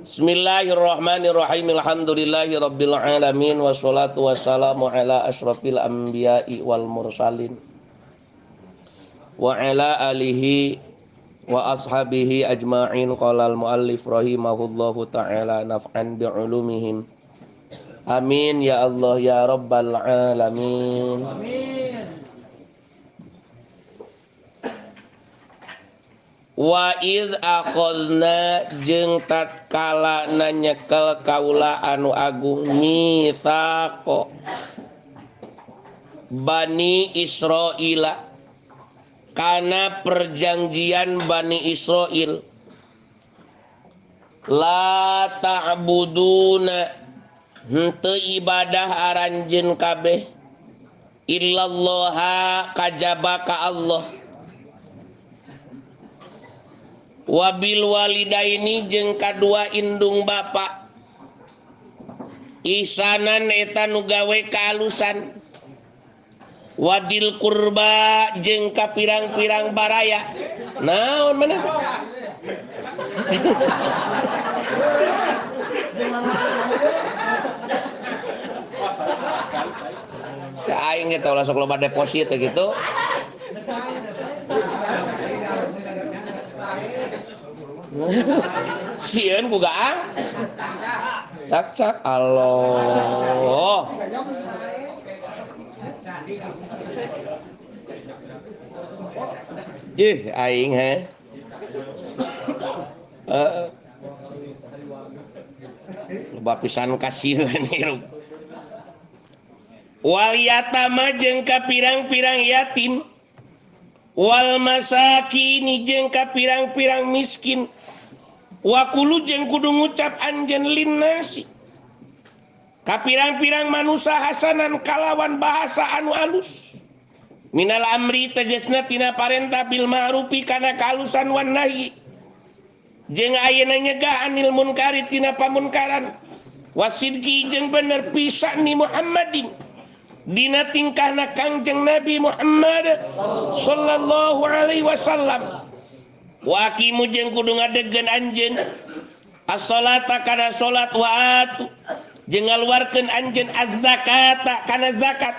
Bismillahirrahmanirrahim. Alhamdulillahi rabbil alamin wassalatu wassalamu ala asyrafil anbiya'i wal mursalin wa ala alihi wa ashabihi ajma'in. Qala al muallif rahimahullahu ta'ala naf'an bi'ulumihim. Amin ya Allah ya rabbal alamin. Amin. Wa iz akhadna jeung tatkala nanyekel kaula anu agung mitsaqo Bani Israila kana perjanjian Bani Israil la ta'buduna henteu ibadah aranjeun kabeh illallaha kajaba ka Allah wabil walidaini jeung kadua indung bapa ihsanan eta nu gawe kaalusan wadil kurba jeung ka pirang-pirang baraya naon mana teh cai aing ge teh ulah sok loba deposit teh kitu. Sieun ku gaang. Cak-cak Allah. Ih aing he. Heeh. Loba pisan kasieun hirup. Wal yatama jeung ka pirang-pirang yatim. Wal masakini jeung ka pirang-pirang miskin. Wa kulu jeung kudu ngucap anjeun linnasi ka pirang-pirang manusa hasanan kalawan bahasa anu alus minal amri tegasna tina parentah bil ma'rufi kana kaalusan wan nahyi jeung ayeuna nyegah anil munkari tina pamunkaran wasidqi jeung bener pisan ni Muhammadin dina tingkahna Kangjeng Nabi Muhammad sallallahu alaihi wasallam. Wa aqimu jeung kudu ngadegkeun anjeun as-salata kana salat wa atu jeung ngaluarkeun anjeun az-zakata kana zakat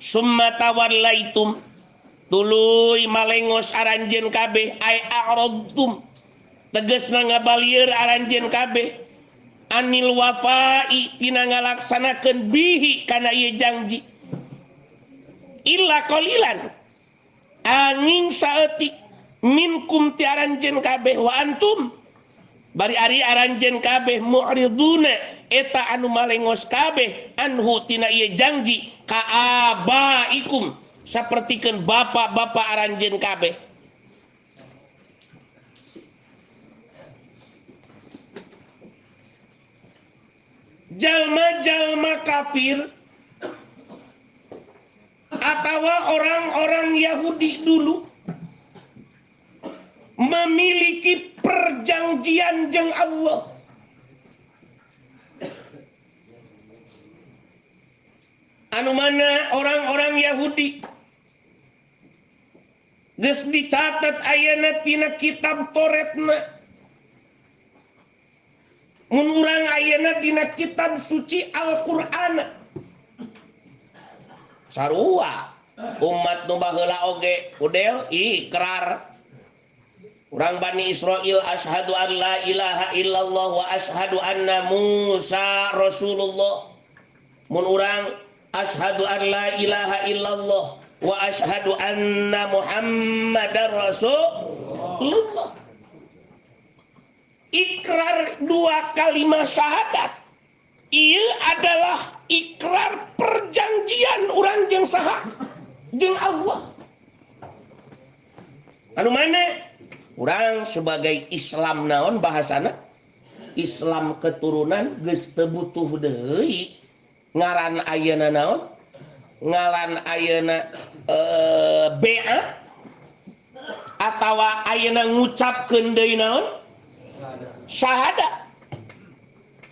summa tawallaitum tuluy malengos aranjeun kabeh ay a'radtum tegasna ngabalieur aranjeun kabeh anil wafa'i tina ngalaksanakeun bihi kana ieu janji illa qalilan angin saeutik minkum ti aranjeun kabeh wa antum bari ari aranjeun kabeh mu'riduna eta anu malengos kabeh anhu tina ieu janji ka abaikum sapertikeun bapak-bapak aranjeun kabeh. Jalma-jalma kafir atawa orang-orang Yahudi dulu memiliki perjanjian jeung Allah. Anu mana orang-orang Yahudi geus dicatat ayeuna tina kitab Tauratna. Mun urang ayeuna dina kitab suci Al-Qur'an. Sarua umat nu baheula oge udel ikrar. Urang Bani Israil asyhadu an la ilaha illallah wa asyhadu anna Musa Rasulullah. Mun urang asyhadu an la ilaha illallah wa asyhadu anna Muhammadar Rasulullah. Ikrar dua kalimat syahadat. Ieu adalah ikrar perjanjian urang jeung saha? Jeung Allah. Anu mana? Urang sebagai Islam naon bahasana? Islam keturunan geus teu butuh deui ngaran ayeuna naon? Ngaran ayeuna BA atawa ayeuna ngucapkeun deui naon? Syahadat.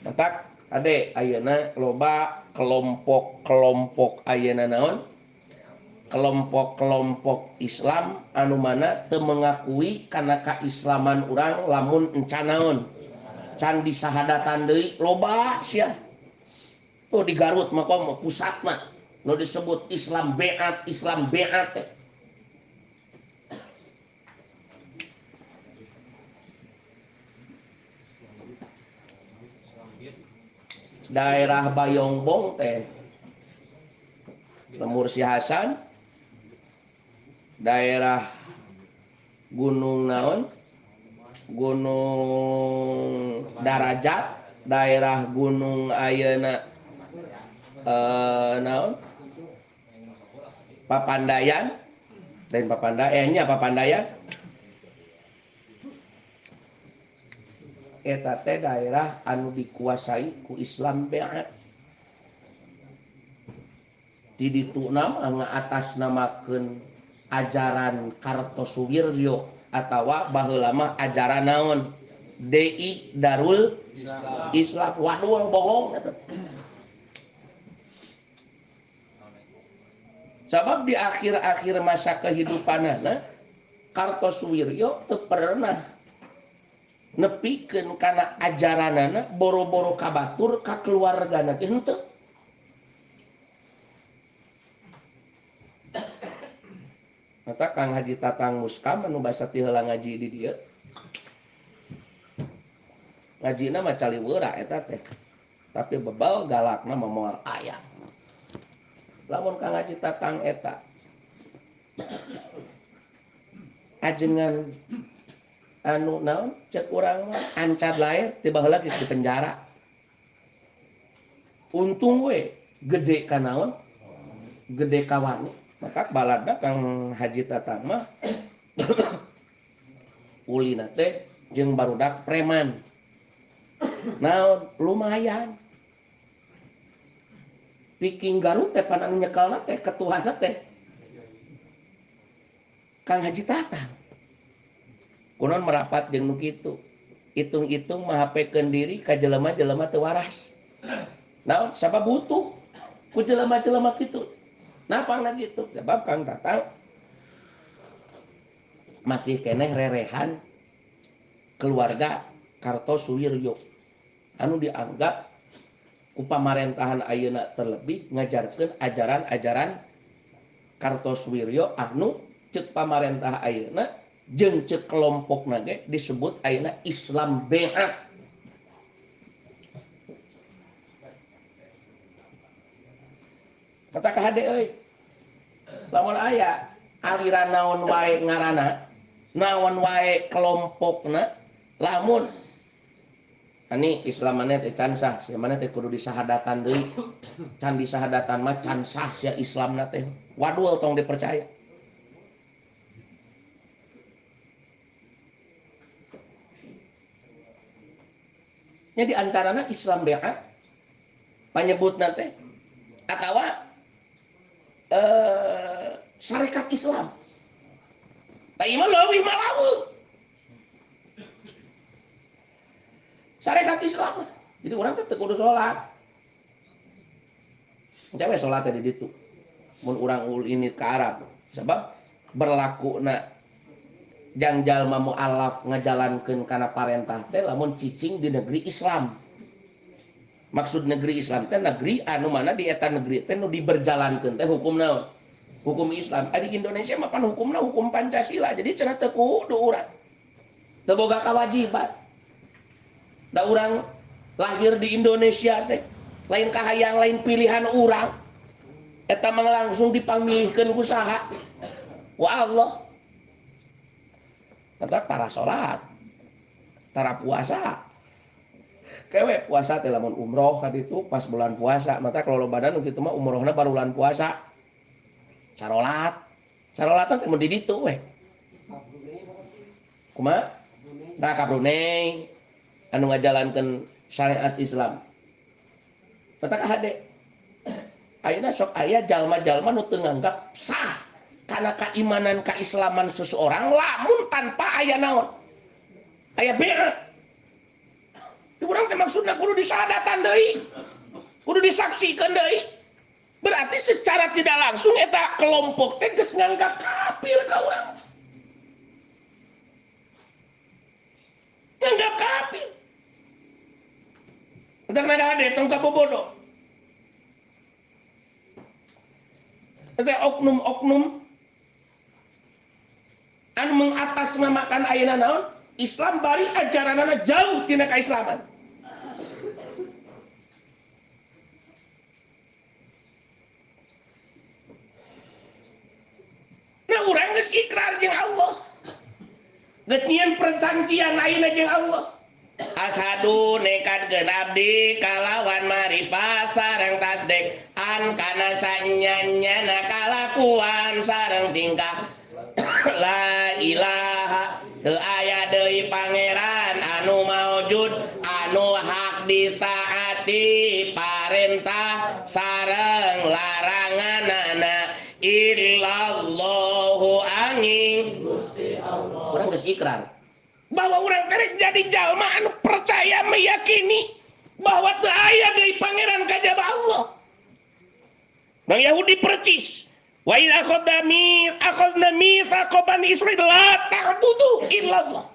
Matak ade ayeuna loba kelompok-kelompok ayeuna naon? Kelompok-kelompok Islam anu mana teu mengakui kana kaislaman urang lamun encanaon Can disahadatan deui loba sia. Tuh di Garut mah komo pusatna nu disebut Islam beat, Islam beat teh. Daerah Bayongbong teh Lemur Si Hasan, daerah Gunung naon? Gunung Darajat, daerah Gunung ayeuna naon? Papandayan, lain Papandayan nya Papandayan. Eta teh daerah anu dikuasai ku Islam beat. Di ditu nama ngatasnamakeun ajaran Kartosuwiryo atawa baheula mah ajaran naon? DI Darul Islam. Waduh bohong eta. Sabab di akhir-akhir masa kehidupanana Kartosuwiryo teu pernah nepikeun kana ajaranana boro-boro ka batur ka keluargana teh henteu. Mata Kang Haji Tatang Muskam anu basa ti heula ngaji di dieu. Ngajina mah caliweura eta teh. Tapi bebal galakna mah moal aya. Lamun Kang Haji Tatang eta ajengan anu naon cek urang mah ancar lair ti baheula geus di penjara. Untung we gede ka naon? Gede kawani. Maka baladna Kang Haji Tatang mah ulina teh jeung barudak preman. Naon lumayan. Viking Garut teh pan anu nyekalna teh ketuana teh Kang Haji Tatang. Kunaon merapat jeung nu kitu. Hitung-hitung mahapekeun diri ka jelema-jelema teu waras. Naon sabab butuh ku jelema-jelema kitu. Napa na gitu? Sebab Kang Tatang masih keneh rerehan keluarga Kartosuwiryo anu dianggap ku pamarentahan ayeuna terlebih ngajarkeun ajaran-ajaran Kartosuwiryo anu ceuk pamarentah ayeuna jeung ceuk kelompokna ge disebut ayeuna Islam beat. Kata ka hade euy. Lamun aya aliran naon wae ngaranna, naon wae kelompokna, lamun ani Islam maneh teh can sah, sia maneh teh kudu disahadatan deui. Can disahadatan mah can sah sia Islamna teh. Wadul tong dipercaya. Nya di antarana Islam beat panyebutna teh atawa syarikat Islam. Tah ieu mah leuwih malaweung. Syarikat Islam. Jadi urang teh teu kudu salat. Engke we salat teh di ditu. Mun urang ini ka Arab. Sebab berlakuna jang jalma mualaf ngajalankeun kana parentah teh lamun cicing di negeri Islam. Maksud negeri Islam teh negeri anu mana di eta negeri teh nu diberjalankeun teh hukum naon? Hukum Islam. Di Indonesia mah pan hukumna hukum Pancasila. Jadi cenah teu kudu urang. Teu boga kewajiban. Da urang lahir di Indonesia teh lain kahayang lain pilihan urang. Eta mah langsung dipamilihkeun ku saha? Wa Allah. Mata tara salat, tara puasa. Kewe puasa teh lamun umroh ka ditu pas bulan puasa, mata kalau lobanan nu kitu mah umrohna baru bulan puasa. Sarolat. Sarolatan teh mun di ditu we. Kumaha? Tah ka Brunei anu ngajalankeun syariat Islam. Mata ka hade. Ayeuna sok aya jalma-jalma nu teu nganggap sah kana keimanan keislaman seseorang lamun tanpa aya naon? Aya bi'at. Urang teh maksudna kudu disahadatan deui. Kudu disaksikeun deui. Berarti secara tidak langsung eta kelompok teh geus nganggap kafir ka urang. Nganggap kafir. Entar nagade tong kabobodo. Eta oknum-oknum anu mengatasnamakan ayeuna naon? Islam bari ajaranana jauh tina kaislaman. Nah urang geus ikrar jeung Allah. Geus nyieun perjanjian ayeuna jeung Allah. Asadu nekatkeun abdi kalawan marifat sareng tasdik an kana sanyanyana kalakuan sareng tingkah la ilaha teu aya deui pangeran anu maujud anu hak ditaati parentah sareng laranganana illallahu angin Gusti Allah. Urang geus ikrar bahwa urang kerek jadi jalma anu percaya meyakini bahwa teu aya deui pangeran kajaba Allah. Bang Yahudi percis. Wa idza akhadna mitsaqa bani Israil la ta'budu illallah.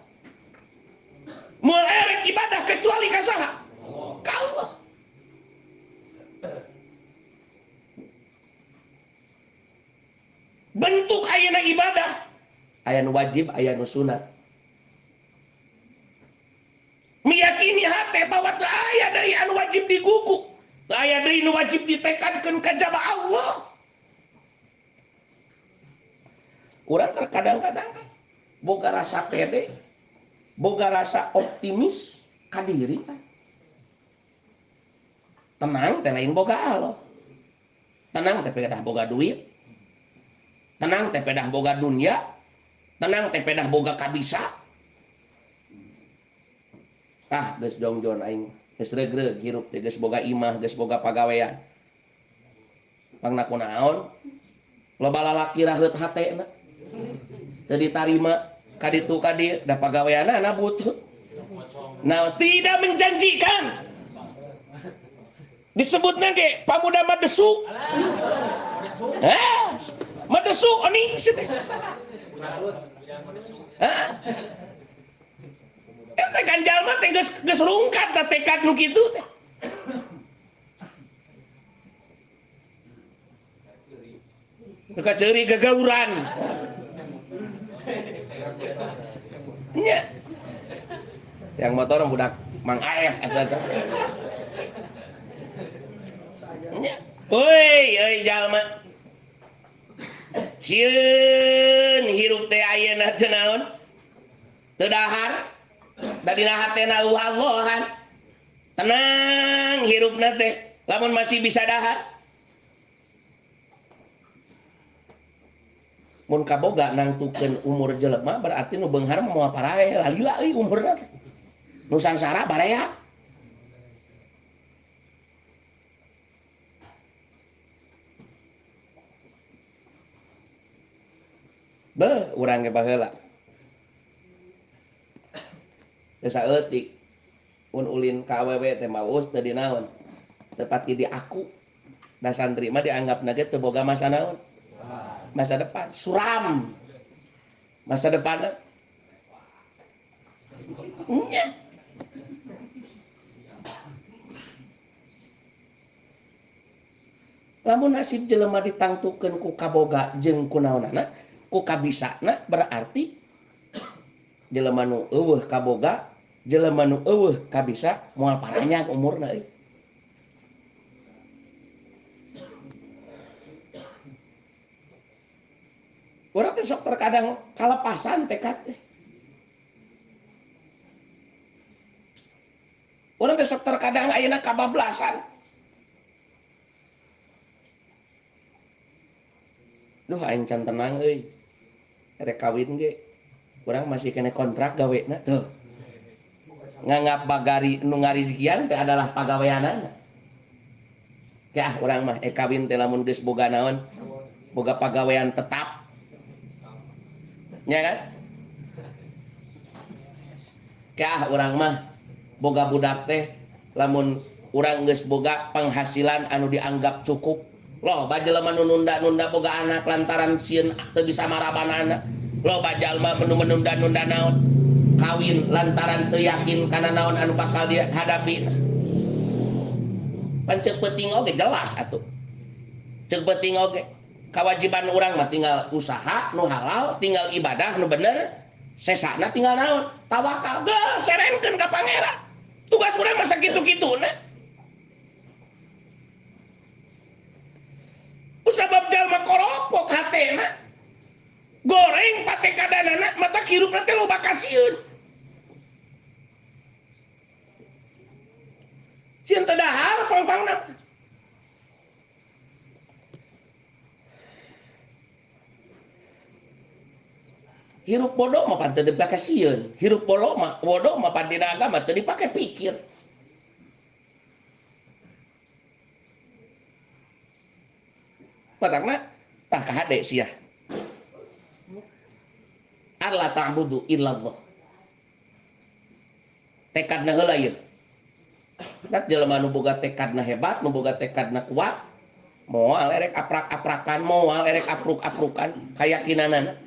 Moal erek ibadah kecuali ka saha? Ka Allah. Bentuk ayeuna ibadah aya nu wajib aya nu sunat. Meyakini hate bahwa teu aya deui anu wajib digugu, teu aya deui nu wajib ditekadkeun ka jaba Allah. Urang kadang-kadang kan boga rasa pede, boga rasa optimis ka diri kan. Tenang teh lain boga Allah. Tenang teh pedah boga duit. Tenang teh pedah boga dunia. Tenang teh pedah boga kabisa. Ah geus jongjon aing, geus regreg hirup teh, geus boga imah, geus boga pagawean. Pangna kunaon? Loba lalaki raheut hatena. Teu ditarima ka ditu ka dieu, da pagaweanana butuh. Nah, tidak menjanjikan. Disebutna ge pamuda madesu. Hah? Madesu oni teh. Hah? Eta kan jalma teh geus rungkat da tekad nu kitu teh. Ka ceuri gagauran. Nya. Yang motor budak Mang Aef eta teh. Nya. Euy, euy jalma. Sieun hirup teh ayeuna teh naon? Teu dahar. Da dina hatena Allahan. Tenang hirupna teh lamun masih bisa dahar. Mun kaboga nangtukeun umur jelema berarti nu beunghar moal paraeh lalila euy umurna teh. Nu sangsara barea. Beuh urang ge baheula. Teu saeutik mun ulin ka awewe teh maus teu dinaon. Teu pati diaku. Da santri mah dianggapna ge teu boga masa naon. Masa depan suram. Masa depan nya. Lamun nasib jelema ditangtukeun ku kaboga jeung ku naonana, ku kabisana berarti jelema nu eueuh kaboga, jelema nu eueuh kabisa moal paranjang umurna euy. Urang teh sok terkadang kalepasan tekad teh. Urang teh sok terkadang ayeuna kabablasan. Duh aing can tenang euy. Rek kawin ge urang masih kena kontrak gawena tuh. Nganggap bagari nu ngarizkian teh adalah pagaweanana. Ke ah urang mah kawin teh lamun geus boga naon? Boga pagawean tetap. Ya kan? Kah urang mah boga budak teh lamun urang geus boga penghasilan anu dianggap cukup. Loh, jelema nu nunda-nunda boga anak lantaran sieun teu bisa maraban anak. Loh, jalma nu menunda-nunda naon? Kawin lantaran teu yakin kana naon anu bakal dihadapi. Pan ceuk peuting oge jelas atuh. Ceuk peuting oge kewajiban urang mah tinggal usaha nu halal, tinggal ibadah nu bener, sesana tinggal naon? Tawakal. Geus serenkeun ka Pangeran. Tugas urang mah sakitu-kituna. Sabab jalma koropok hatena. Goreng patekadanana mata hirupna teh loba kasieun. Sieun teu dahar pangpangna. Hirup bodoh mah pan teu dipake sieun, hirup bodoh mah pan dina agama teu dipake pikir. Matakna tah kahade sia. Alla ta'budu illallah. Tekadna heula ieu. Tak jelema nu boga tekadna hebat, nu boga tekadna kuat, moal erek aprak-aprakan, moal erek apruk-aprukan, kayakinanana.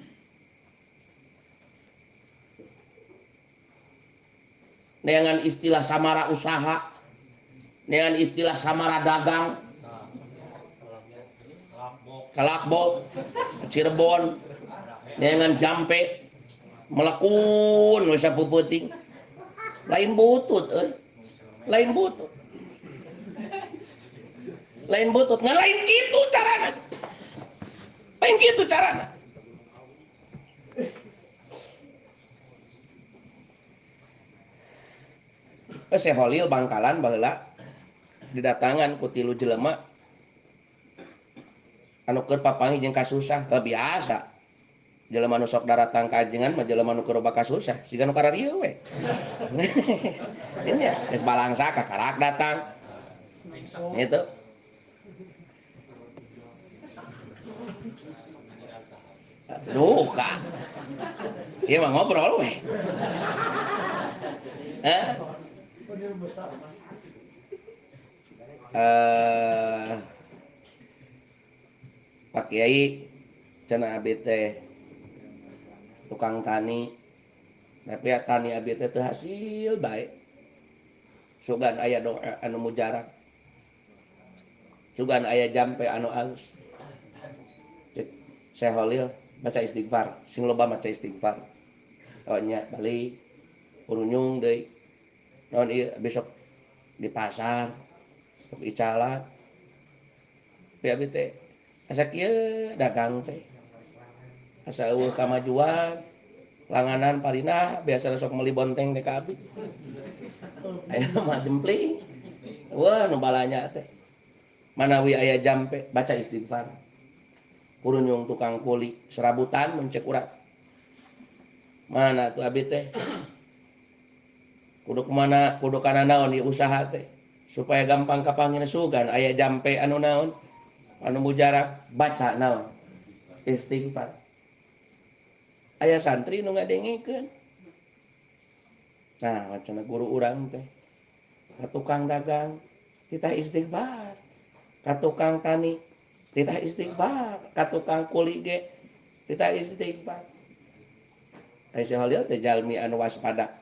Neangan istilah samara usaha, neangan istilah samara dagang, Kalakbo, Cirebon, neangan jampe, melekun we sapeupeting. Lain butut euy. Lain butut. Lain butut, ngan lain kitu carana. Lain kitu carana. Syekh Holil Bangkalan baheula didatangan ku tilu jelema anu keur papanggih jeung kasusah, biasa. Jelema nu sok daratang ka ajengan mah jelema nu keur loba kasusah, siga nu kararieu we. Ini ya, geus balangsa kakarak datang. Gitu. Duka. Ieu mah ngobrol we. Hah? Pak Kiai cenah abi teh tukang tani, tapi ya tani abi teh teu hasil bae. Sugan aya doa anu mujarab, sugan aya jampe anu alus. Cek Syekh Holil baca istighfar, sing loba maca istighfar. Oh nya balik urunyung deui. Naon ieu besok di pasar sok icalan. Tapi abi teh asa kieu dagang teh. Asa eueuh kamajuan, langanan parinah biasa sok meuli bonteng teh ka abi. Aya mah jempling. Wah nu balanya teh. Manawi aya jampe baca istighfar. Kurunyung tukang kuli serabutan mun ceuk urang. Mana tuh abi teh? Kudu kemana, kudu kana naon ieu usaha teh supaya gampang kapanggih sugan aya jampe anu naon anu mujarab baca naon istighfar. Aya santri nu ngadengekeun. Nah, wacana guru urang teh ka tukang dagang titah istighfar, ka tukang tani titah istighfar, ka tukang kuli ge titah istighfar. Aya si Holil teh jalmi anu waspada.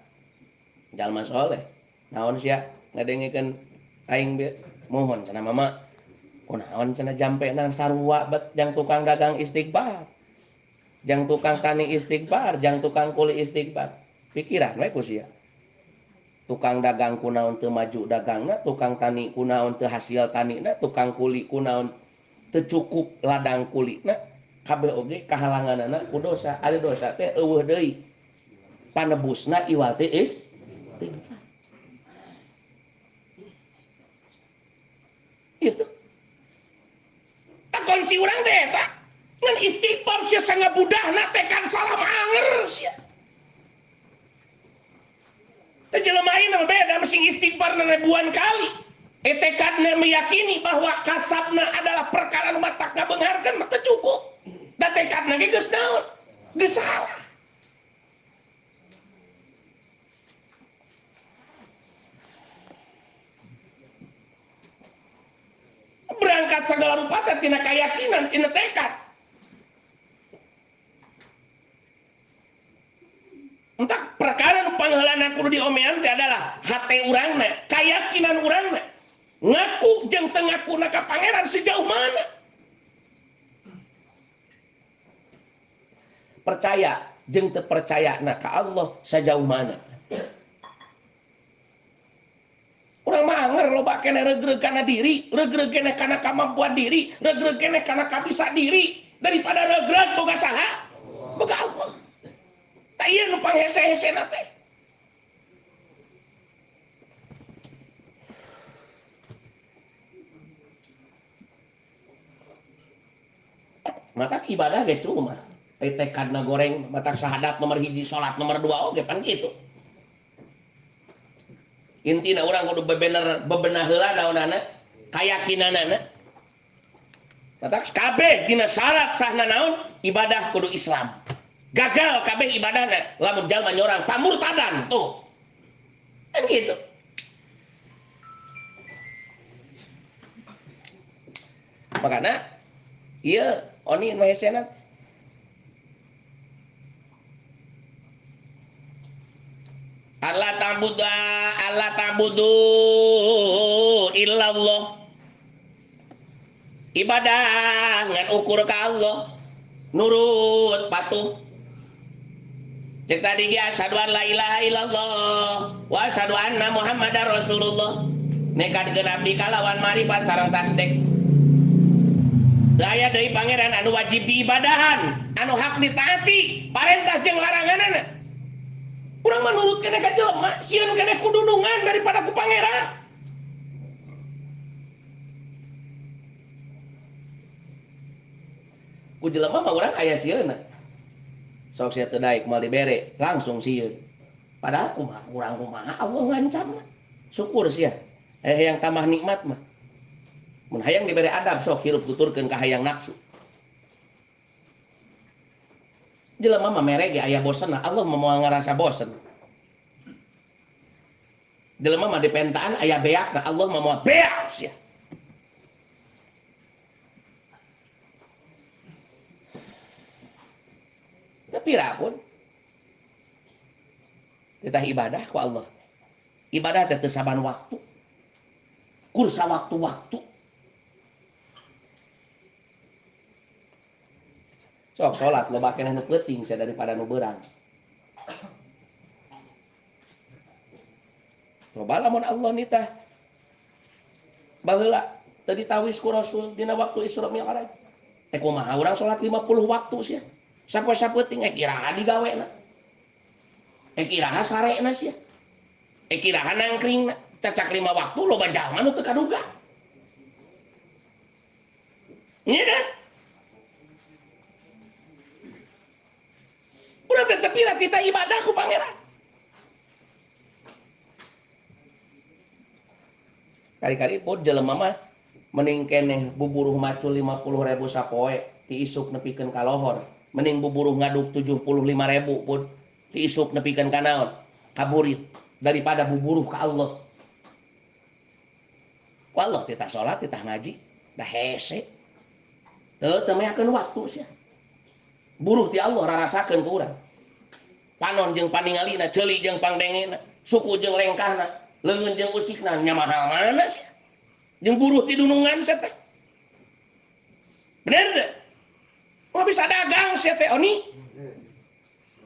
Jalma soleh, naon sia ngadengekeun aing bieu mohon cenah mama kunaon cenah jampena sarua bet jang tukang dagang istighfar, jang tukang tani istighfar, jang tukang kuli istighfar. Pikiran we ku sia. Tukang dagang kunaon teu maju dagangna, tukang tani kunaon teu hasil tanina, tukang kuli kunaon teu cukup ladang kulina, kabeh oge kahalanganana ku dosa. Ari dosa teh eueuh deui. Panebusna iwal teh istighfar. Itu. Tak kunci urang teh eta. Ngan istighfar sia sangabudahna tekad salam anger sia. Teh jelema ayeuna mah beda mesti istighfarna ribuan kali. Tekadna meyakini bahwa kasabna adalah perkara nu matak ngabeungharkeun mah teu cukup. Da tekadna ge geus naon? Geus salah. Berangkat segala rupa teh tina keyakinan, tina tekad. Entah perkara nu pangheulana kudu diomean teh adalah hate urangna, keyakinan urangna. Ngaku jeung teu ngakuna ka pangeran sejauh mana? Percaya jeung teu percayana ka Allah sejauh mana? Urang mah anger loba keneh regreg kana diri, regreg keneh kana kamampuan diri, regreg keneh kana kabisa diri daripada regreg boga saha? Boga Allah. Tah ieu nu panghese-hesena teh. Mata ibadah ge cuma tekadna goreng, mata sahadat nomor hiji, salat nomor 2 oge pan kitu. Intina urang kudu bebener bebenah heula naonana, kayakinanana. Mata kabeh dina syarat sahna naon ibadah kudu Islam. Gagal kabeh ibadahna lamun jalma nyorang pamurtadan tuh. Kan gitu. Makana ieu oni nu hesena Allah ta'budu illallah. Ibadah ngan ukur ka Allah, nurut patuh. Cek tadi ge asyhadu an la ilaha illallah wa asyhadu anna Muhammadar Rasulullah. Nekadkeun abdi kalawan marifat sareng tasdik. Daya deui pangeran anu wajib diibadahan, anu hak ditaati, parentah jeung laranganana. Urang mah nurut keneh ka jelema, sieun keneh ku dundungan daripada ku pangeran. Ku jelema mah urang aya sieunna. Sok sia teu daek moal dibere, langsung sieun. Padahal kumaha urang kumaha Allah ngancamna. Syukur sia. Yang tambah nikmat mah. Mun hayang dibere adab sok hirup tuturkeun ka hayang nafsu. Jelema mah mere ge aya bosenna, Allah mah moal ngarasa bosen. Jelema mah dipentaan aya beakna, Allah mah moal beak sia. Tapi rapun titah ibadah ku Allah. Ibadah teh teu saban waktu. Kursa waktu-waktu. Sok salat loba keneh nu peuting sia daripada nu beurang. Coba lamun Allah nitah baheula teu ditawis ku Rasul dina waktu Isra Mi'raj. Eh kumaha urang salat 50 waktu sia. Sapoe sapeuting eh iraha digawena. Eh iraha sarena sia. Eh iraha nangkringna. Cacak 5 waktu loba jalma nu teu kaduga. Nya kan? Urang teh teu pira tita ibadah ku pangeran. Kali-kali pun jelema mah mending keneh buburuh macul 50.000 sapoe ti isuk nepikeun ka lohor, mending buburuh ngaduk 75.000 pun ti isuk nepikeun ka naon? Ka burit daripada buburuh ka Allah. Ku Allah titah salat, titah ngaji, dah hese. Teu teu meakeun waktu sia. Buruh ti Allah rarasakeun ku urang. Panon jeung paningalina, ceuli jeung pangdengena, suku jeung lengkahna, leungeun jeung usikna, nya mahal mana sia. Jeung buruh ti dunungan sia teh. Bener teu? Mah bisa dagang sia teh oni.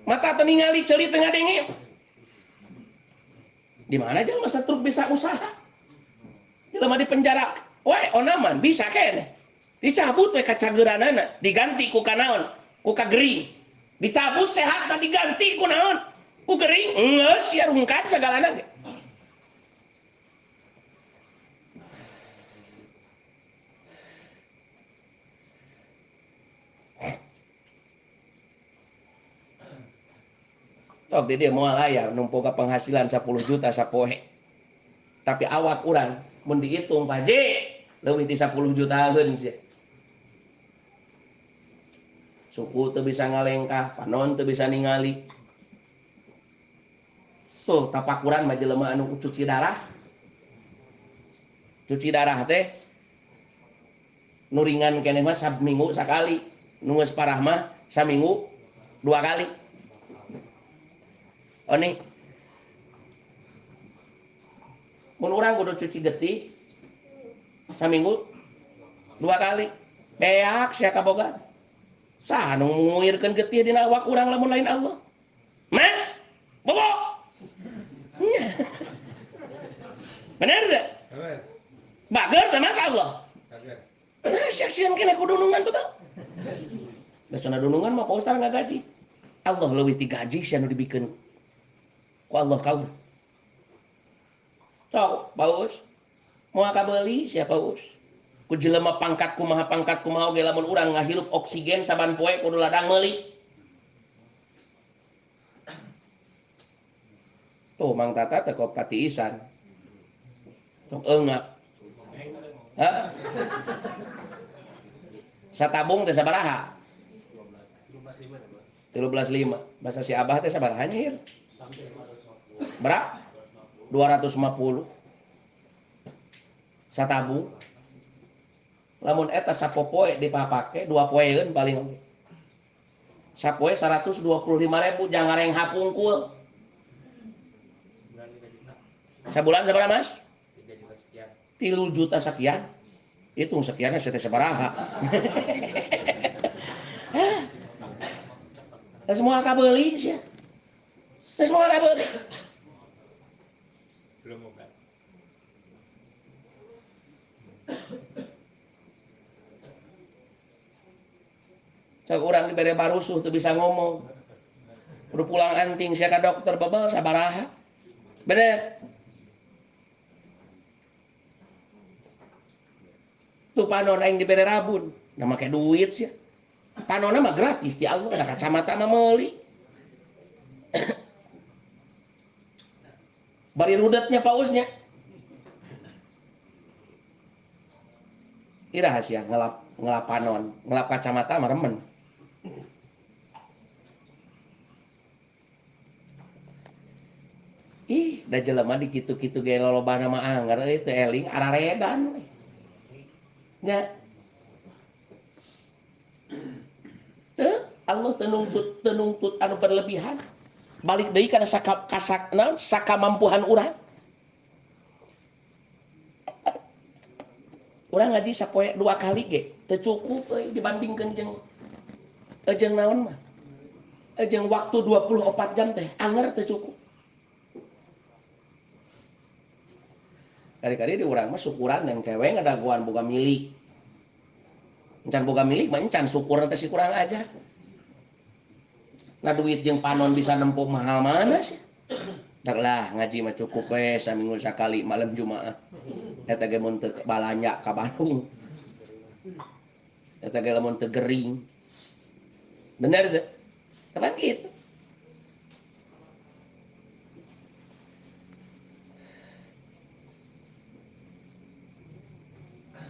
Mata teu ningali, ceuli teu ngadenge. Di mana jelema satruk bisa usaha? Jelema di penjara, we onaman bisa keneh. Dicabut we kacageuranana, diganti ku kanaon? Ku kagering. Dicabut sehat diganti ku naon? Ku gering. Geus sia rungkad sagalana ge. Tok di dieu moal aya numpuka penghasilan 10 juta sapoe. Tapi awak urang mun dihitung Pak Haji leuwih ti 10 jutaeun sia. Suku teu bisa ngalengkah, panon teu bisa ningali. Tuh tapakuran mah jelema anu cuci darah. Cuci darah teh nu ringan keneh mah saminggu sakali, nu geus parah mah saminggu 2 kali. Oni mun urang kudu cuci getih, Saminggu 2 kali. Beak sia kaboga. Saha nu nguirkeun getih dina awak urang lamun lain Allah? Mas, bobo. Bener teu? Bager teh Mas Allah. Nah, sieun keneh ku dunungan betul. Da cenah dunungan mah Pak Ustaz ngagaji. Allah leuwih ti gaji sia nu dibikeun ku Allah ka urang. Sok, Paus. Moal kabeuli sia Paus. Ku jelema pangkat kumaha oge lamun urang ngahirup oksigen saban poe kudu ladang meuli. Tuh Mang Tata teh kok katiisan. Tong eungap. Hah? Satabung teh sabaraha? 13.5. Bahasa si Abah teh sabaraha nyir? Berapa? 250. Satabung. Lamun eta sapopoe dipapake 2 poeun paling oge. Sapoe 125.000 jangan ngareng hapungkul. Sabulan sabaraha Mas? 3 juta sekian. 3 juta sekian. Hitung sekiannya teh sabaraha. Hah? Semua kabeuli sia. Semua kabeuli. Belum obat. Cak urang dibere barusuh teu bisa ngomong. Kudu pulang anting sia ka dokter bebel sabaraha. Bener. Tuh panon aing dibere rabun, da make duit sia. Panonna mah gratis ti Allah, da kacamata mah meuli. Bari rudetnya pausnya. Iraha sia ngelap panon, ngelap kacamata mah remen. Ih, da jelema di kitu-kitu ge lolobana mah anggar euy teu eling araredan we. Nya. Teu Allah teu nungtut anu berlebihan. Balik deui kana sakamampuhan urang. Urang ngaji sapoe 2 kali ge teu cukup euy dibandingkeun jeung naon mah. Jeung waktu 24 jam teh anger teu cukup. Kali-kali di urang mah syukuran dan kewe ngadaguan boga milik. Encan boga milik mah encan syukuran teh si kurang aja. Nah duit jeung panon bisa nempo mahal mana sih? Dak lah ngaji mah cukup we saminggu sakali malam Jumaah. Eta ge mun teu balanja ka Bandung. Eta ge lamun teu gering. Bener teu? Kapan kitu?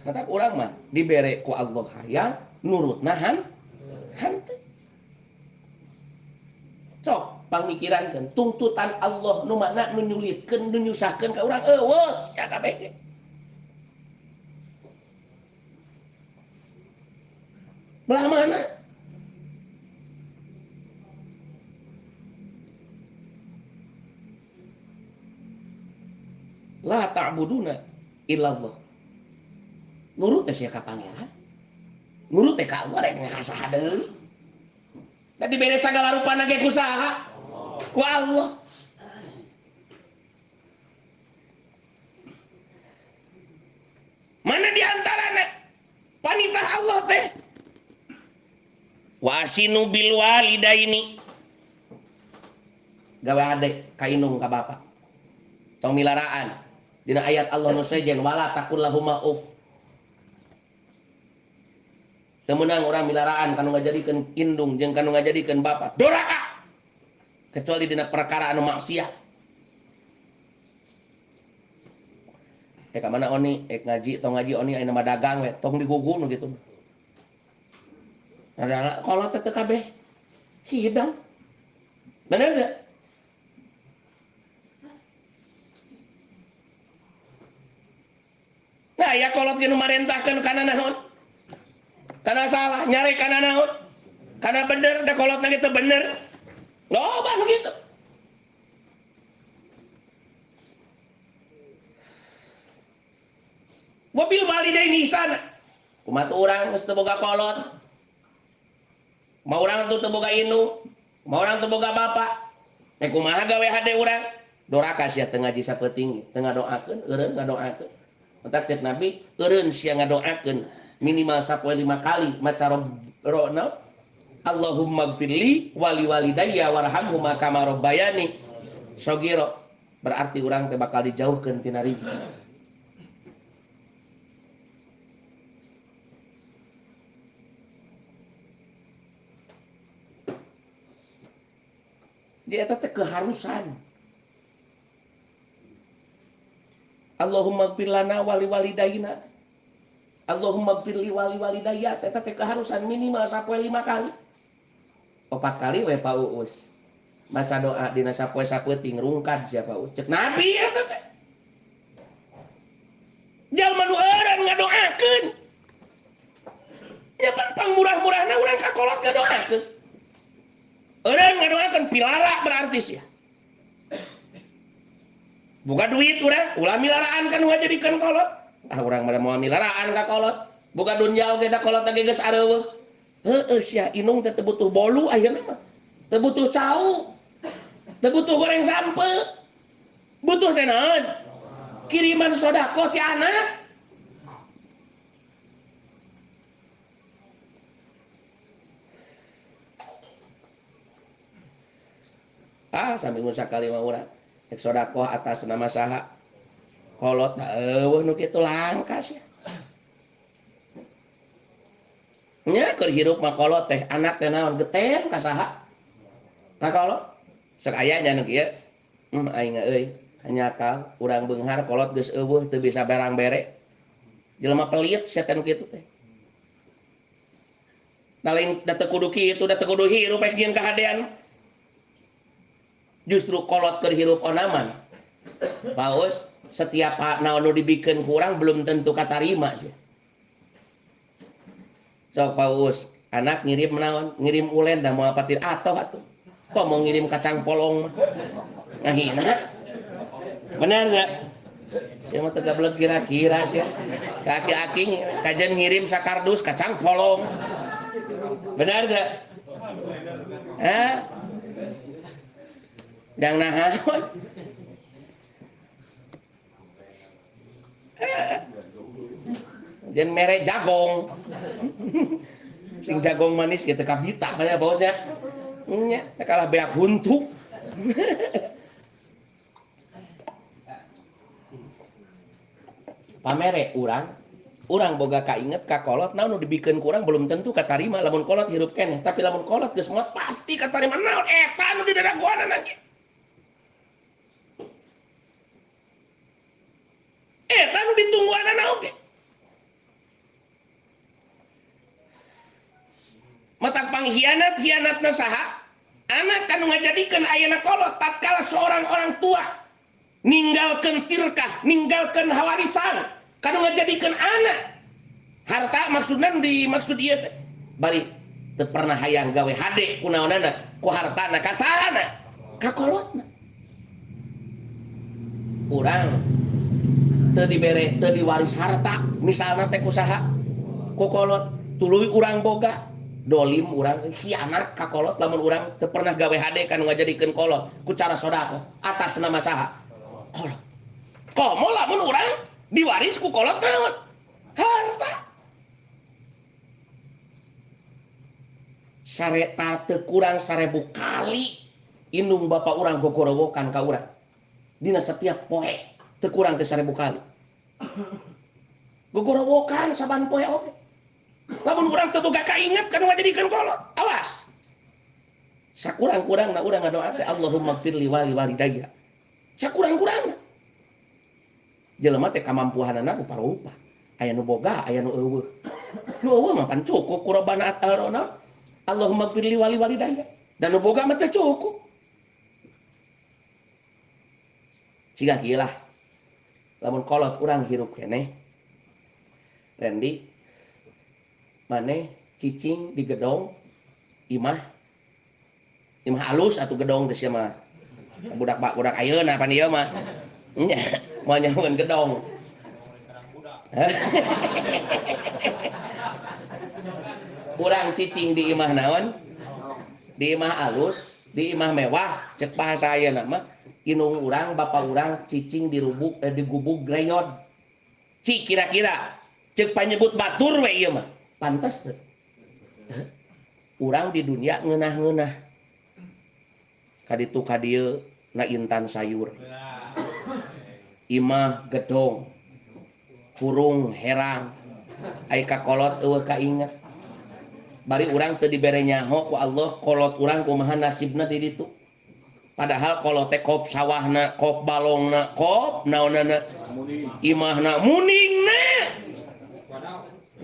Mata urang mah dibere ku Allah hayang nurut nahan henteu. Sok pangmikirankeun tuntutan Allah nu mana nu nyulitkeun nu nyusahkeun ka urang eueuh sia kabeh ge. Belah mana? La ta'buduna illallah. Nurut teh sia ka pangeran. Nurut teh ka Allah rek ngasaha deui. Da dibere sagala rupana ge ku saha? Ku Allah. Mana di antarana panitah Allah teh? Wasinu bil walidaini. Gawe ade ka indung ka bapa. Tong milaraan. Dina ayat Allah nu sejen wala taqul lahuma uff. Teu meunang urang milaraan kanu ngajadikeun indung jeung kanu ngajadikeun bapa doraka. Kecuali dina perkara anu maksiat. Ka mana oni ek ngaji tong ngaji oni ayeuna mah dagang we tong digugu nu kitu. Nah, kolot teh teu kabeh hidang. Bener teu? Nah, ya kolot ge nu marentahkeun kana naon? Kana salah, nyare kana naon? Kana bener, da kolotna ge teu bener. Loba nu kitu. Wabil walidaini ihsana. Kumaha urang geus teu boga kolot. Kumaha urang teu boga indung, kumaha urang teu boga bapak. Eh kumaha gawe hade urang? Doraka sia teu ngaji sapeuting, teu ngadoakeun, eureun ngadoakeun. Entak cek Nabi, eureun sia ngadoakeun minimal sapoe 5 kali maca rono Allahumma gfirli wali walidayya warhamhuma kama rabbayani shaghira. Berarti urang teh bakal dijauhkeun tina rizki. Dia eta teh keharusan. Allahumma gfir lana wali walidayna. Allahumma gfir li wali walidayya. Eta teh keharusan minimal sapoe 5 kali. 4 kali we Pak Uus. Maca doa dina sapoe sapeuting rungkad sia Pak Uus. Cek Nabi eta teh. Jalma nu eureun ngadoakeun. Nya pan pangmurah-murahna urang ka kolot ngadoakeun. Eureun ngadoakeun pilara berarti sia. Boga duit urang, ulah milaraan kan ngajadikeun kolot. Ah urang mah moal milaraan ka kolot. Boga dunya oge da kolot ge geus areuweuh. Heueuh sia indung teh teu butuh bolu ayeuna mah. Teu butuh cau. Teu butuh goreng sampe. Butuh teh naon? Kiriman sedekah ti anak. Ah saminggu sakali mah urang rek sedekah atas nama saha? Kolot da eueuh nu kitu langka sia. Nya keur hirup mah kolot teh anak teh naon geten ka saha? Ka kolot. Sok aya nya nu kieu. Aing euy hanyakal urang beunghar kolot geus eueuh teu bisa barang bere. Jelema pelit sia teh nu kitu teh. Da lain da teu kudu kitu, da teu kudu hirup rek nyieun kahadean. Justru kolot keur hirup onaman. Paus setiap naon nu dibikeun ku urang belum tentu katarima sia. Sok paus anak ngirim naon? Ngirim ulen da moal patir atoh atuh. Kok mau ngirim kacang polong mah? Ngahina. Benar enggak? Sia mah teu gablek kira-kira sia. Kaki-aki kajen ngirim sakardus kacang polong. Benar enggak? Hah? Dang naon? Jangan mere jagong. Sing jagong manis gitu kabita kan ya bosnya. Nya kalah beak huntu. Pamere urang boga kainget ka kolot naon nu dibikeun ku urang belum tentu katarima lamun kolot hirup keneh, tapi lamun kolot geus maot pasti katarima naon eta nu didaraguanan ge. Eta nu ditungguanana oge. Matak pangkhianat hianatna saha? Anak kanu ngajadikeun ayeuna kolot tatkala seorang orang tua ninggalkeun tirkah, ninggalkeun hawarisan, kanu ngajadikeun anak. Harta maksudna dimaksud ieu teh. Bari teu pernah hayang gawe hade kunaonana, ku hartana ka sahana? Ka kolotna. Urang teu dibere, teu diwaris harta, misalna teh ku saha? Ku kolot, tuluy urang boga dolim urang khianat ka kolot lamun urang teu pernah gawe hade kanu ngajadikeun kolot ku cara sedekah atas nama saha? Kolot. Komo lamun urang diwaris ku kolot naon? Harta. Sareta teu kurang 1000 kali indung bapa urang gogorowokan ka urang. Dina setiap poe teu kurang teh 1000 kali. Gogorowokan saban poe oge. Lamun urang teu boga kainget kanu ngajadikeun kolot, awas. Sakurang-kurangna urang ngadoa teh Allahumma gfirli wali walidayya. Sakurang-kurangna. Jelema teh kamampuhanana rupa-rupa. Aya nu boga, aya nu eueuh. Nu eueuh mah pan cukup ku robana atarona. Allahumma gfirli wali walidayya. Dan nu boga mah teh cukup. Siga kieu lah. Lamun kolot urang hirup keneh. Rendi maneh cicing di gedong imah imah alus atau gedong teh sia mah. Budak ayeuna pan ieu mah. Nya moal nyahoeun gedong. Urang cicing di imah naon? Di imah alus, di imah mewah, cek bahasa ayeuna mah inung urang bapak urang cicing di rubuk di gubug reyod. Ci kira-kira cek panyebut batur we ieu mah. Pantes teu? Urang di dunia ngeunah-ngeunah. Kaditu ka dieu na intan sayur. Imah gedong. Kurung herang. Ai ka kolot eueuh kainget. Bari urang teu dibere nyaho ku Allah kolot urang kumaha nasibna di ditu. Padahal kolot teh kop sawahna, kop balongna, kop naonana, imahna, muningna.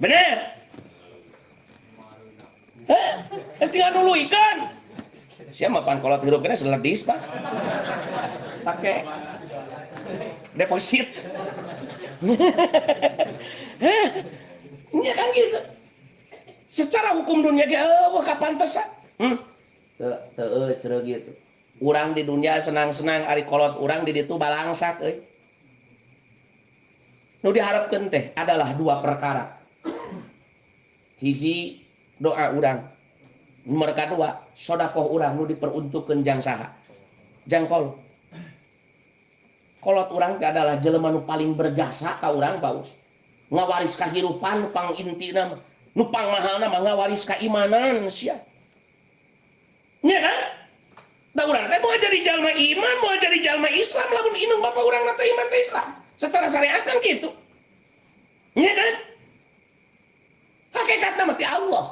Bener? Hah? Geus tinggal nuluikeun. Sia mah pan kolot hirup keneh seledis, Pak. Pake deposit. Hah? Nya kan gitu. Secara hukum dunia ge eueuh kapantesan. Teu teu gitu. Urang di dunia senang-senang ari kolot urang di ditu balangsak euy. Nu diharapkeun teh adalah dua perkara. Hiji doa urang. Nomor kadua sedekah urang nu diperuntukkeun jang saha? Jang kolot. Kolot urang teh adalah jelema nu paling berjasa ka urang baus. Ngawaris kahirupan pang intina mah. Nu pangmahalna mah ngawaris kaimanan sia. Nya kan? Da urang teh moal jadi jalma iman, moal jadi jalma Islam lamun indung bapa urang na teh iman teh Islam. Secara syariat kan gitu. Nya kan? Hakikatna mah ti Allah.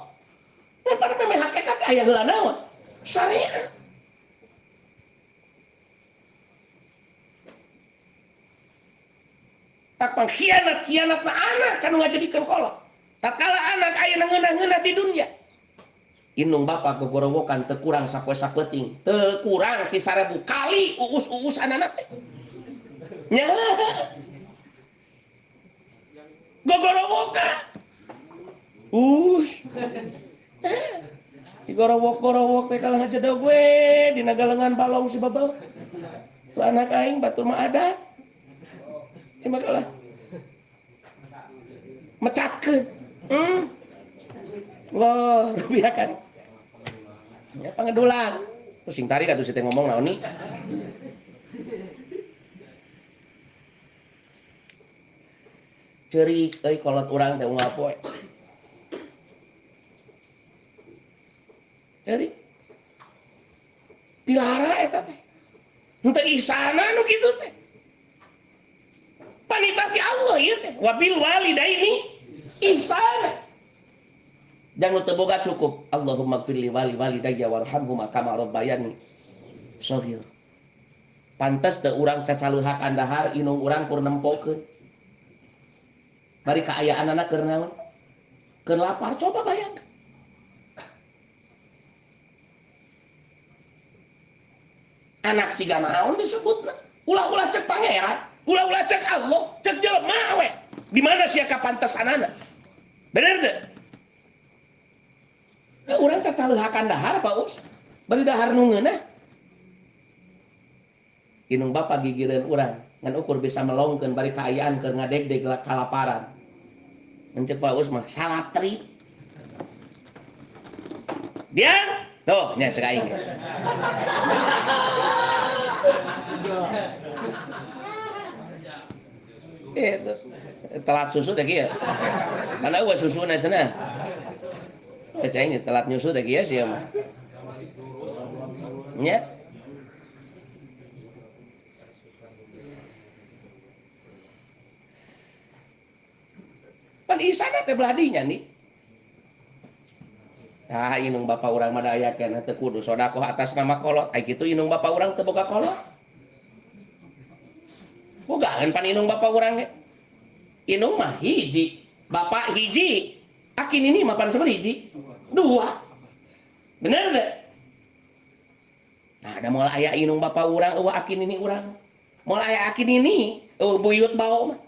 Ngan pada memang hakikat aya heula naon? Syariat. Tak pangkhianat-khianatna anak kan ngajadikeun kolot. Tatkala anak aya ngeunah-ngeunah di dunia. Indung bapa gogorowokan teu kurang sapoe sapeting, teu kurang ti 1000 kali uus-uus anak teh. Nya. Gogorowokan. Us. Digorowok-gorowok teh kalah ngajedog we dina galengan balong si babel. Tu anak aing batur mah adat. Ieu mah kalah. Mecatkeun. Loh, rupiah kan. Ya pangedulan. Pusing tarik atuh si teh ngomong naon nih. Ceurik euy kolot urang teh unggal poe. Ceurik. Pilara eta teh. Henteu ihsana nu kitu teh. Panitah ti Allah ieu teh. Wabil walidaini ihsana. Jangan teu boga cukup. Allahumma gfirli wali walidayya warhamhuma kama rabbayani shaghir. Pantes teu urang cacaleuhakan dahar inung urang kur nempokeun. Bari kaayaanana keur naon? Keur lapar, coba bayangkan. Anak siga naon disebutna? Ulah-ulah cek pangeran, ulah-ulah cek Allah, cek jelema we. Di mana sia kapantesanana? Bener teu? Ya, urang cacaleuhakan dahar Pak Us. Bari dahar nu ngeunah. Inung bapa gigireun urang ngan ukur bisa melongkeun bari kaayaan keur ngadegdeg kalaparan. Ngan ceuk Pak Us mah salatri. Dia tuh nya cek aing. Itu telat susu teh kieu. Mana eueuh susuna cenah. Cek telat nyusu teh kieu sia mah. Nya. Pan isana teh belah dinya nih. Nah, inung bapa urang mah aya keneh teu kudu sedekah atas nama kolot. Ai kitu inung bapa urang teu boga kolot. Bogaan pan inung bapa urang ge. Inung mah hiji, bapak hiji. Akin ini mah pan sabaraha hiji? Dua. Bener teu? Nah, ada moal aya inung bapa urang eueuh akin ini urang. Moal aya akin ini eueuh buyut bao mah.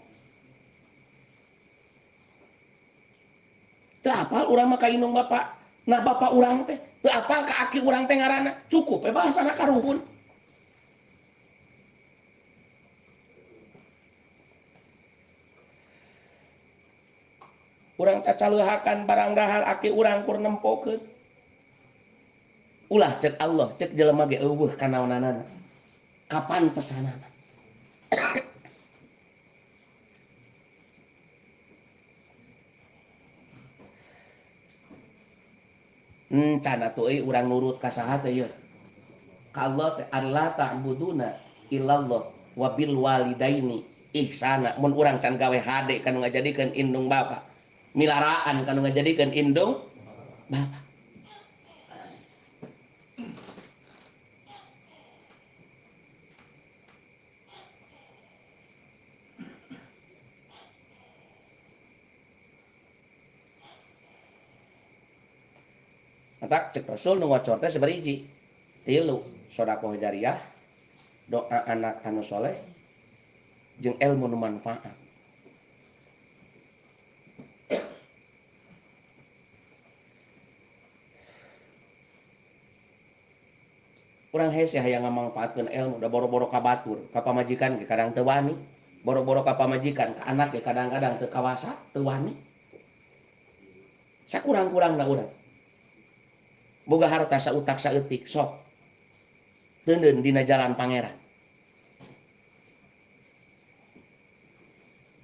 Teu apal urang mah ka inung bapa. Nah bapak urang teh teu apal ka aki urang teh ngaranna. Cukup we bahasana karuhun. Urang cacaleuhakan barang dahar aki urang kur nempokeun. Ulah cek Allah, cek jelema ge eueuh kanaonanana. Kapan pesanana? Can atuh euy urang nurut ka saha teh ieu? Ka Allah teh alla ta'buduna illallah wa bil walidaini ihsana. Mun urang can gawe hade kanu ngajadikeun indung bapa, milaraan kanu ngajadikeun indung bapa. Matak cek Rasul nu ngocor teh sabariji tilu, sedekah jariah, doa anak anu soleh, jeung ilmu nu manfaat. Urang hese hayang ngamangfaatkeun ilmu, da boro-boro ka batur, ka pamajikan ge kadang teu wani, boro-boro ka pamajikan, ka anak ge kadang-kadang teu kawasa, teu wani. Sakurang-kurangna urang. Boga harta sautak saeutik sok teuneun dina jalan pangeran.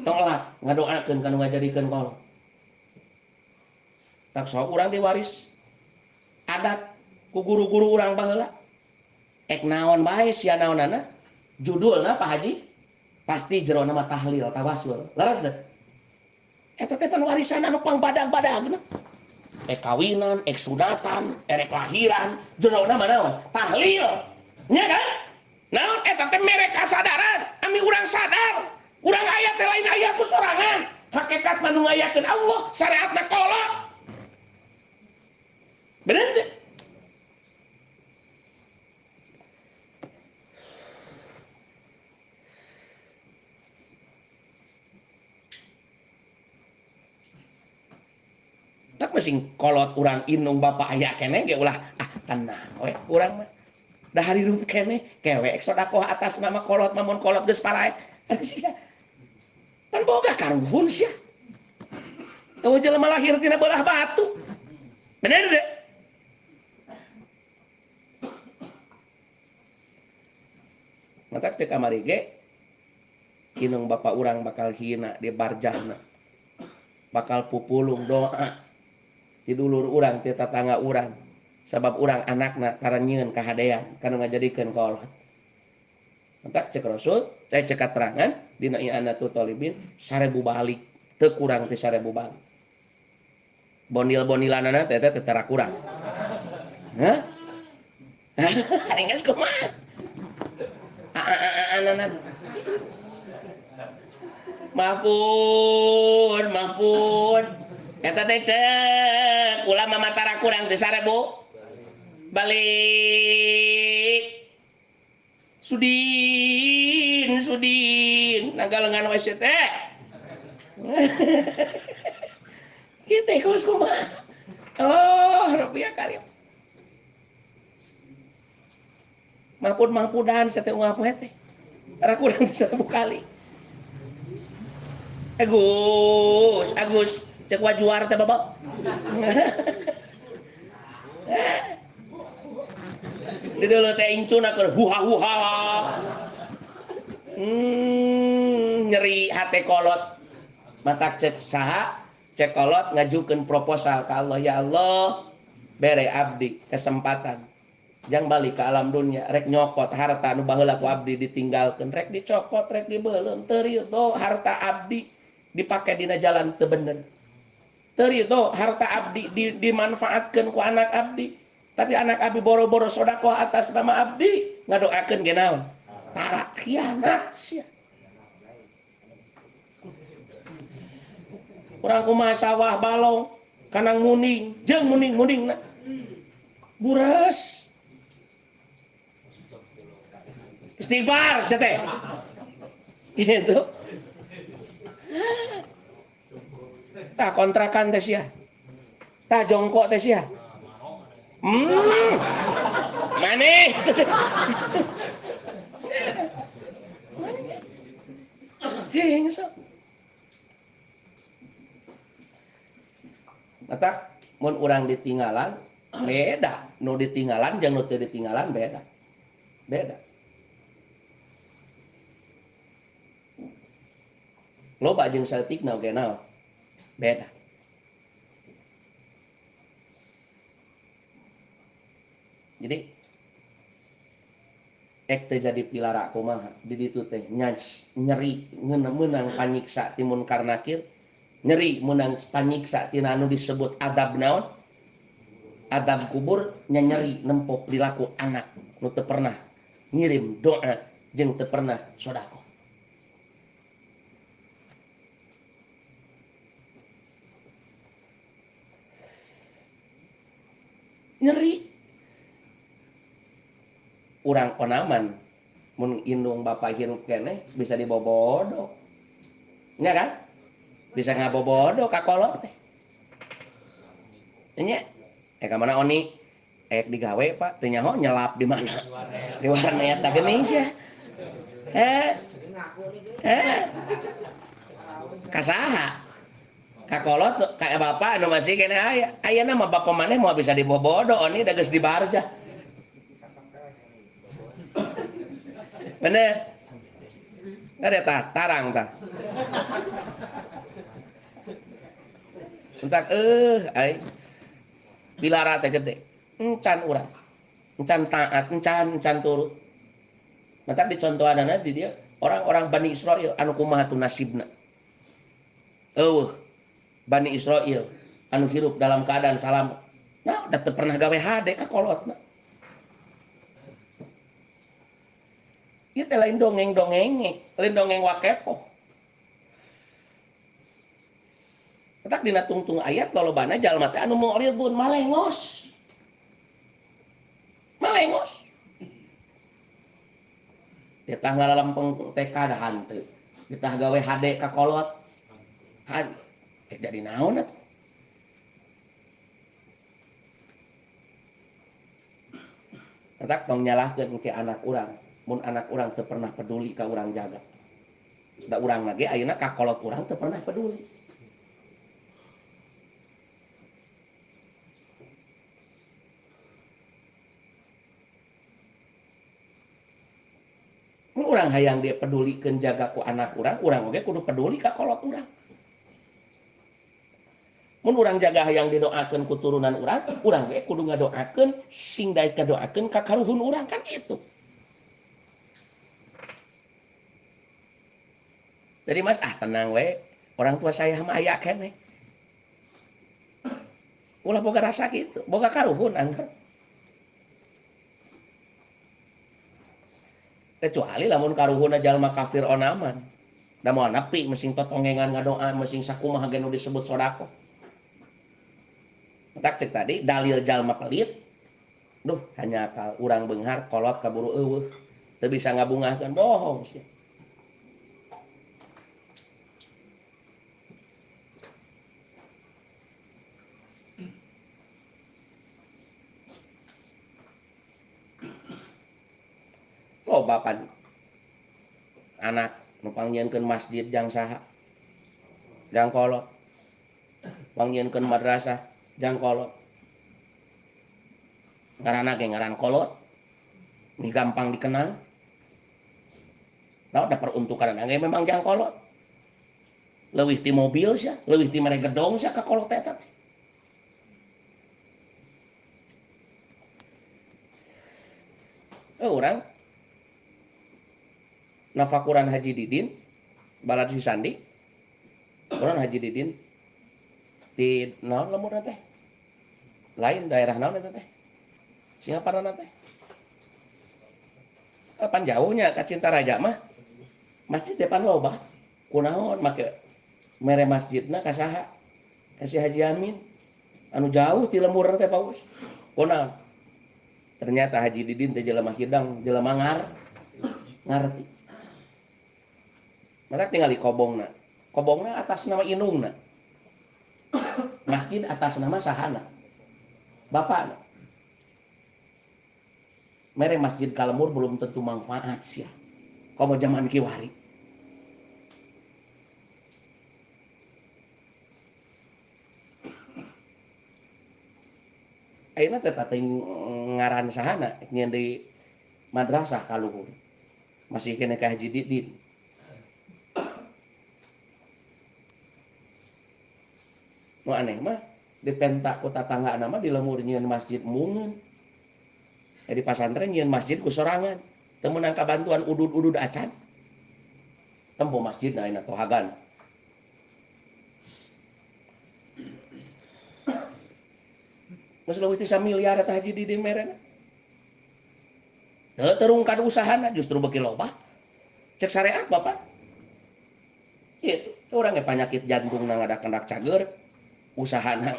Tong elak ngadoakeun kanu ngajadikeun kolot. Tak sok urang diwaris adat ku guru-guru urang baheula. Ek naon bae sia naonana, judulna Pak Haji pasti jerona mah tahlil tawasul. Leres teu? Eta teh pan warisan anu pangbadag-badagna. Ek kawinan, ek sunatan, erek lahiran, jerona mah naon? Tahlil. Nya kan? Naon eta teh mere kasadaran, ami urang sadar. Urang aya teh lain aya ku sorangan. Hakikat mah nu ngayakeun Allah, syariatna kolot. Bener teu? Tak masing kolot urang indung bapak aya keneh ge ulah ah tenang we urang mah. Da hirup keneh kewe sedekah atas nama kolot mamun kolot geus parae. Sia. Pan boga karuhun sia. Eueuh jelema lahir tina belah batu. Bener teu? Matak cek kamari ge indung bapak urang bakal hina di barjahna. Bakal pupulung doa ti dulur urang, ti tatangga urang, sabab urang anakna karanyieun kahadean kanu ngajadikeun kolot. Matak cek Rasul, saya cek katerangan dina i'anatul thalibin 1000 balik, teu kurang ti 1000 balik. Bonil-bonilanana teh teh tara kurang. Hah? Ringkas kumaha? Aanana. Mahpun, mahpun. Eta teh cek ulama matara kurang teh 1000 balik. Sudin, sudin, nanggalengan we teh. Kieu teh geus kumaha? Oh, rupiah karim. Mahpun mahpudan sateh unggal poe teh. Tara kurang teh 1000 kali. Agus, Agus, cek wajuar teh babak. Di dulu teh incuna keur huha huha. Nyeri hate kolot. Matak cek saha, cek kolot ngajukeun proposal ka Allah, ya Allah, bere abdi kesempatan. Jang balik ke alam dunia, rek nyokot harta nu baheula ku abdi ditinggalkeun, rek dicokot, rek dibeuleum, teu rido harta abdi dipake dina jalan teu bener. Teu rido harta abdi dimanfaatkeun ku anak abdi, tapi anak abdi boro-boro sedekah atas nama abdi, ngadoakeun ge naon? Tara khianat sia. Urang kumaha sawah balong, kanang muning, jeung muning-muningna. Buras. Istighfar sia teh. Gitu. Tah kontrakan teh sia. Tah jongkok teh sia. Maneh. Jeung sok. Matak mun urang ditinggalan beda, nu ditinggalan jeung nu teu ditinggalan beda. Beda. Loba jeung saeutikna oge naon? Beda. Jadi ek teu jadi pilara kumaha di ditu teh nyeri meunang panyiksa ti munkar nakir, nyeri meunang panyiksa tina anu disebut adab naon? Adab kubur, nya nyeri nempo perilaku anak nu teu pernah ngirim doa jeung teu pernah sedekah. Nyeri urang onaman mun indung bapak hirup keneh bisa dibobodo nya kan bisa ngabobodo ka kolot teh nya ka mana oni ek digawe Pak teu nyaho nyelap di mana di warnet ta geuning sia ka saha ka kolot ka bapak anu masih keneh aya ayeuna mah bapak maneh moal bisa dibobodo oni da geus dibarja. Bener? Ada tah, tarang tah. Entak ai. Pilara teh gede. Encan urang. Encan taat, encan turut. Matak dicontohanana di dia orang-orang Bani Israil anu kumaha tuh nasibna. Eueuh. Bani Israil anu hirup dalam keadaan salam. Nah, da teu pernah gawe hade ka kolotna. Ieu teh lain dongeng-dongenge, lain dongeng wakepoh. Ketak dina tungtung ayat lolobana jalma teh anu mu'ridun malengos. Malengos. Ditah ngalalempeng TK da hanteu. Ditah gawe hade ka kolot. Han, jadi naon atuh? Ketak tong nyalahkeun ke anak urang. Mun anak urang teu pernah peduli ka urang jaga. Da urang lagi ayeuna ka kolot urang teu pernah peduli. Mun urang hayang dia pedulikeun jaga ku anak urang, urang oge kudu peduli ka kolot urang. Mun urang jaga hayang didoakeun ku turunan urang, urang ge kudu ngadoakeun sing daek ngadoakeun ka karuhun urang kan itu. Jadi mas, tenang we, orang tua saya mah aya keneh. Ulah boga rasa gitu, boga karuhun angger. Kecuali lamun karuhunna jalma kafir onaman. Da moal nepi mesing totongengan ngadoa, mesing sakumaha ge nu disebut sedekah. Entak cek tadi dalil jalma pelit. Duh, hanya akal urang beunghar kolot kaburu eueuh. Teu bisa ngabungahkeun bohong sia. Loba pan anak nu pangjieunkeun masjid jang saha jang kolot, pangjieunkeun madrasah jang kolot, ngaranna ge ngaran kolot ini gampang dikenal. Nah, da peruntukan ge memang jang kolot, leuwih ti mobil sia, leuwih ti mere gedong sia ka kolot eta teh. Urang nafakuran Haji Didin balad si Sandi, urang Haji Didin di naon lemurna teh, lain daerah naon eta teh, Singaparna teh, kapan jauhnya ka Cinta Raja mah masjid depan loba, kunaon make mere masjidna ka saha, ka si Haji Amin anu jauh ti lemurna teh paus, kunaon ternyata Haji Didin teh jelema hidang, jelema ngarti. Maka tinggal di kobongna. Kobongna atas nama indungna. Masjid atas nama sahana. Bapakna. Mere masjid kalemur belum tentu manfaat sia. Komo zaman kiwari. Ayeuna teh teuing ngaran sahana nyieun di madrasah ka luhur. Masih keneh ka Haji Didin. Nu aneh mah dipenta ku tatangga mah di lemur nyieun masjid mungeun. Di pasantren nyieun masjid ku sorangan. Teu meunang kabantuan udud-udud acan. Tempo masjidna ayeuna tohagan. Geus leuwih ti samiliar eta Haji Didin merena. Teu terungkad usahana justru beuki loba. Cek syariat Bapak. Kitu, urang ge panyakit jantungna ngadakendak cager, usahana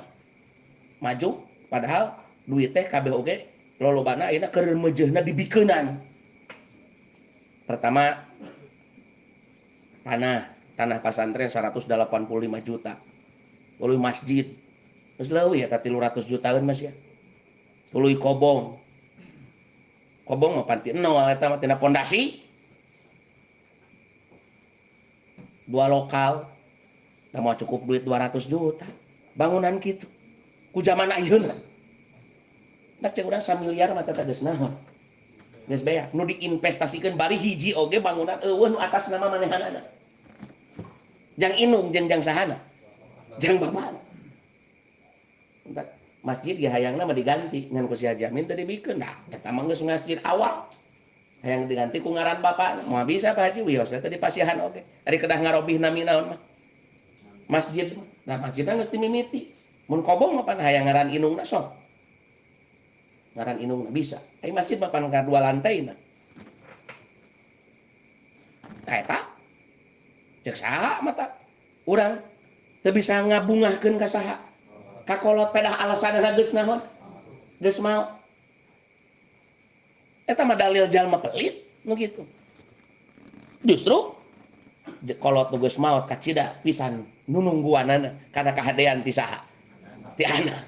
maju padahal duit teh kabeh oge lolobana ayeuna keur meujeuhna dibikeunan. Pertama tanah pasantren 185 juta. Tuluy masjid geus leuwih eta 300 jutaan mas ya. Tuluy kobong. Kobong mah panti nol eta mah tina pondasi. Dua lokal. Da moal cukup duit 200 juta. Bangunan kitu. Ku zaman ayeuna. Tak cek urang samiliar mah teh geus naon. Geus beak nu diinvestasikeun bari hiji oge bangunan eueuh nu atas nama manehanana. Jang indung jeung jang sahana. Jang bapana. Masjid ge hayangna mah diganti ngan ku si Haji Amin teu dibikeun. Nah, eta mah geus masjid awal. Hayang diganti ku ngaran bapana. Moal bisa Pak Haji wios teh dipasihan oge. Ari kedah ngarobih nami naon mah. Masjid mah. Nah, masjidna geus dimimiti. Mun kobong mah pan hayang ngaran indungna sok. Ngaran indungna bisa. Ai masjid mah pan ka dua lantaina. Nah eta cek saha mata urang teu bisa ngabungahkeun ka saha. Kakolot pedah alasanna geus naon? Geus mau. Eta mah dalil jalma pelit nu kitu. Justru kolot nu geus maot kacida pisan nu nungguanana kana kahadean ti saha? Ti anak.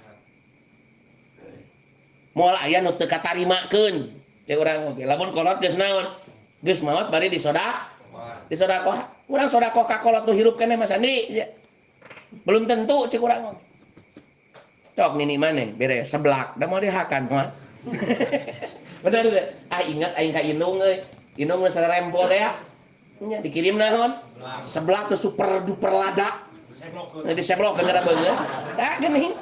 Moal aya nu teu katarimakeun cek urang oge. Lamun kolot geus naon? Geus maot bari disodakoh. Urang sodakoh ka kolot nu hirup keneh Mas Andi. Belum tentu cek urang oge. Cok nini maneh beres seblak da moal dihakan mah. Bener teu? Ah ingat aing ka indung euy. Indung geus sarempo teh ya. Nya dikirim naon? Seblak nu super duper lada. Diseblokkeun gara beungeut. Tah geuning.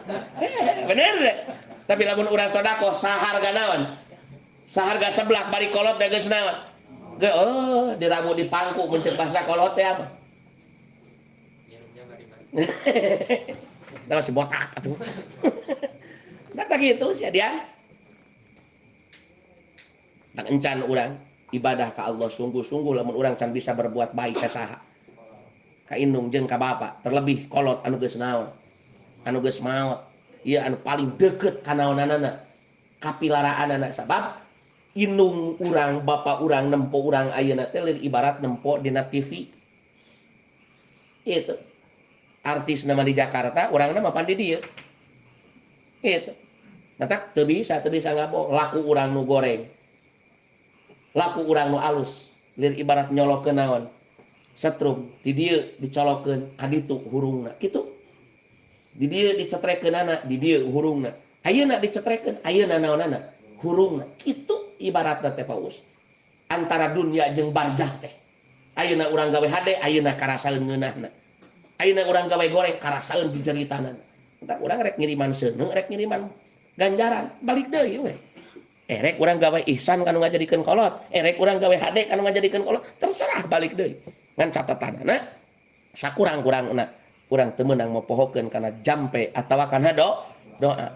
Bener teu? Tapi lamun urang sodakoh saharga naon? Saharga seblak bari kolot da geus naon? Ge oh diramu di pangku mun ceuk bahasa kolot teh apa? Nah, masih botak atuh. Tak gitu sih dia. Tak encan urang ibadah ka Allah sungguh-sungguh lamun urang can bisa berbuat baik ka saha. Ka indung jeung ka bapa, terlebih kolot anu geus naon. Anu geus maot. Ieu anu paling deukeut ka naonanana. Kapilaraanana sabab indung urang, bapa urang nempo urang ayeuna teh leuwih ibarat nempo dina TV. Itu. Artis nama di Jakarta, urangna mah pan di dieu. Gitu. Matak teu bisa ngabohong, laku urang nu goreng. Laku urang nu alus, lir ibarat nyolokeun naon? Setrum di dieu dicolokeun ka ditu hurungna. Kitu. Di dieu dicetrekeunana, di dieu hurungna. Ayeuna dicetrekeun, ayeuna naonana? Hurungna. Kitu ibaratna teh Paus. Antara dunia jeung barzah teh. Ayeuna urang gawe hade, ayeuna karasaeun ngeunahna. Ayeuna urang gawe goreng karasaeun jejeritanana. Entar urang rek ngiriman seuneu, rek ngiriman ganjaran, balik deui we. Rek urang gawe ihsan kanu ngajadikeun kolot, rek urang gawe hade kanu ngajadikeun kolot, terserah balik deui. Ngan catatanana sakurang-kurangna urang teu meunang mopohokeun kana jampe atawa kana doa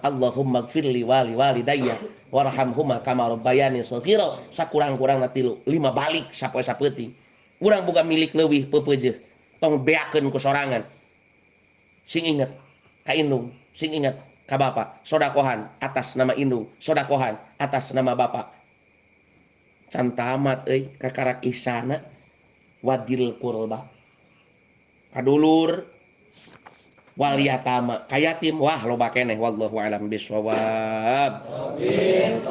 Allahumma gfirli wali walidayya warhamhuma kama rabbayani shaghira. Sakurang-kurangna 3 5 balik sapoe sapeuting. Urang boga milik leuwih peupeujeuh. Tong beakeun ku sorangan. Sing inget ka indung, sing inget ka bapa, sodakohan atas nama indung, sodakohan atas nama bapa. Can tamat euy kakarak ihsana wadil qurba. Kadulur wal yatama, ka yatim wah loba keneh wallahu alam bisawab. Amin.